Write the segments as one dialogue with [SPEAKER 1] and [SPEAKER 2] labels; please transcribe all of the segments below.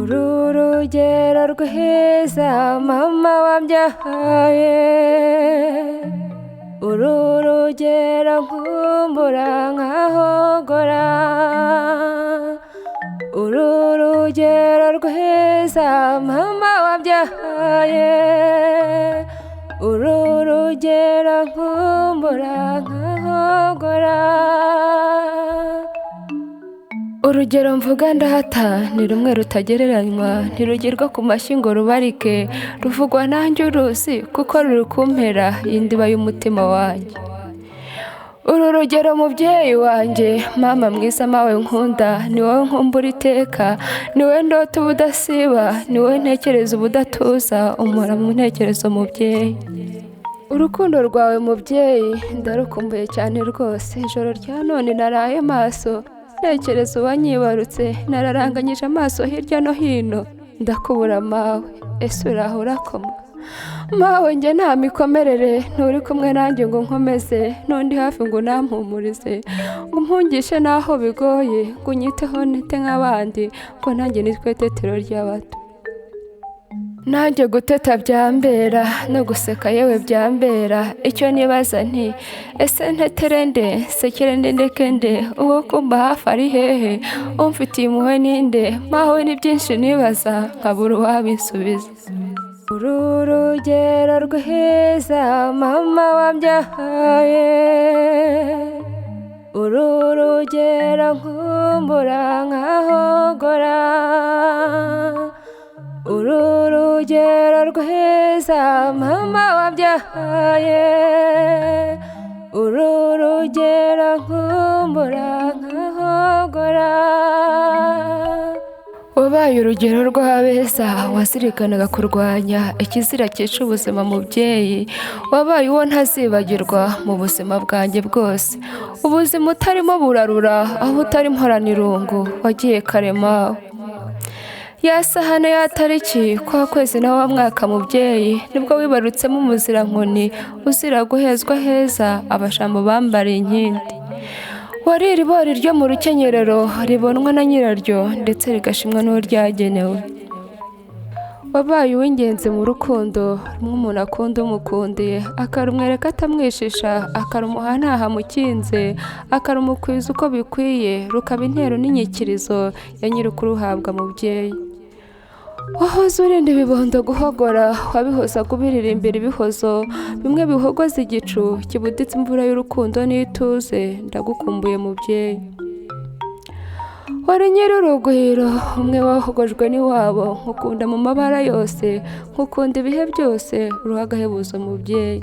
[SPEAKER 1] Uru rugero rwiza mama wambyaye, uru rugero nkumbura nkahogora, uru rugero rwiza mama wambyaye, uru rugero nkumbura nkahogora. Urugero mvuga ndahata ni rumwe rutagereranywa, ntirugirwa ku mashyi ngo rubarike, ruvugwa nanjye uruzi kuko ruri kumpera y'indiba y'umutima wanjye. Uru rugero mubyeyi wanjye, mama mwiza mawe nkunda, ni wowe nkumbura iteka, ni wowe ndota ubudasiba, ni wowe ntekereza ubudatuza, umpora mu ntekerezo mubyeyi. Urukundo rwawe mubyeyi ndarukumbuye cyane rwose, ijoro rya none naraye maso ntekereza uwanyibarutse, nararanganyije amaso hirya no hino ndakubura mawe, ese uraho urakoma? Mawe njye nta mikomerere, nturi kumwe nanjye ngo nkomeze, n'undi hafi ngo unampumurize, ngo umpungishe n'aho bigoye, ngo unyiteho ntete nk'abandi, ngo nanjye nitwe tetero ry'abato. Nanjye guteta byambera no guseka yewe byambera, icyo nibaza nti ese ntetere nde, nsekere nde, ndeke nde, uwo kumba hafi ari hehe, umfitiye impuhwe ninde? Mawe ni byinshi nibaza nkabura uwabinsubiza. Uru rugero rwiza mama wambyaye, uru rugero nkumbura nkahogora, uru rugero rwiza mama wambyaye, uru rugero nkumbura nkahogora. Wabaye urugero rw'abeza, wazirikanaga kurwanya ikizira cyica ubuzima mubyeyi, wabaye uwo ntazibagirwa mu buzima bwanjye bwose. Ubuzima utarimo burarura, aho utari mporana irungu, wagiye kare mawe. Ya sahane ya tariki kwa kwezi na wa mwaka mubyeyi, nibwo wibarutsemo umuzirankoni uzira guhezwa heza, abashambo bambariye inkindi. Wari iribori ryo mu rukenyerero ribonwa na nyiraryo ndetse rigashimwa n'uwo ryagenewe. Wabaye uw'ingenzi mu rukundo, rumwe umuntu akunda umukundiye, akarumwereka atamwishisha, akarumuha ntaho amukinze, akarumukwiza uko bikwiye, rukaba intero n'inyikirizo ya nyir'ukuruhabwa mubyeyi. Wahoze urinda ibibondo guhogora, wabihozaga ubiririmbira ibihozo, bimwe bihogoza igicu kibuditse imvura y'urukundo n'ituze, ndagukumbuye mubyeyi. Wari nyir'urugwiro, umwe wahogojwe n'iwabo, nkukunda mu mabara yose, nkukunda ibihe byose, uruha agahebuzo mubyeyi.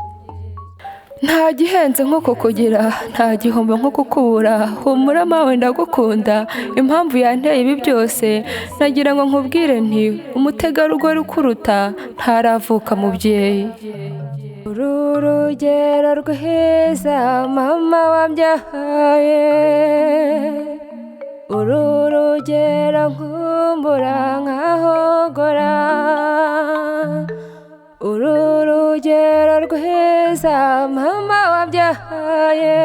[SPEAKER 1] Nta gihenze nko kukugira, nta gihombo nko kukubura, humura mawe ndagukunda, impamvu yanteye ibi byose, nagira ngo nkubwire nti umutegarugori ukuruta ntaravuka mubyeyi. Uru rugero rwiza mama wambyaye, uru rugero nkumbura nkahogora, uru rugero rwiza mama wambyaye,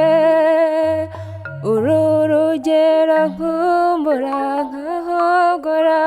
[SPEAKER 1] uru rugero nkumbura nkahogora.